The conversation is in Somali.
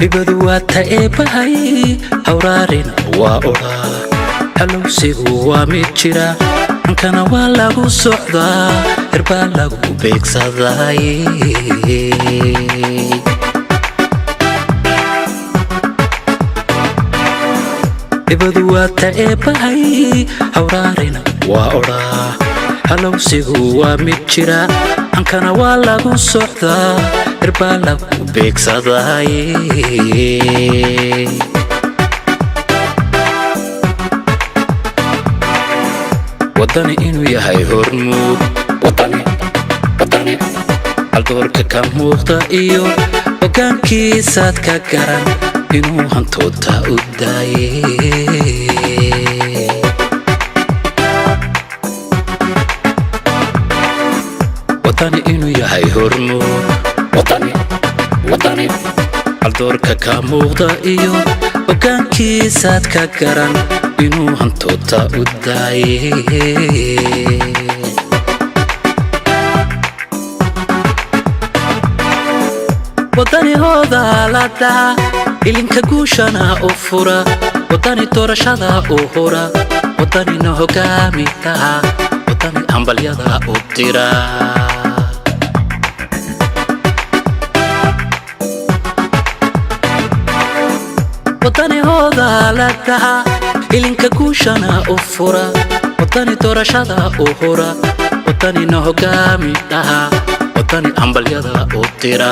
Hibadu waa ta eebbahay, hawraarina waa odhaa. Halowsigu waa mid jira, hankana waa lagu socdaa, herbaa lagu beegsaday. Hibadu waa ta eebbahay, hawraarina waa odhaa. Halowsigu waa mid jira, hankana waa lagu socdaa, herbaa lagu beegsaday. Wadani inuu yahay hormuud, wadani, wadani, haldoorka ka muuqda iyo hoggaankiisaad ka garan inuu hantoota u daaye. Wadani inuu yahay hormuud, wadani, wadani, haldoorka ka muuqda iyo hoggaankiisaad ka garan inuu hantoota u daaye. Wadani hoodaalada ilinka guushana u fura, wadani doorashada u hura, wadanina hogaamitaha, wadani hambalyada u dira. Wadani hoodaaladaha ilinka guushana u fura, wadani doorashada u hura, wadanina hogaamidhaha, wadani hambalyada u dira.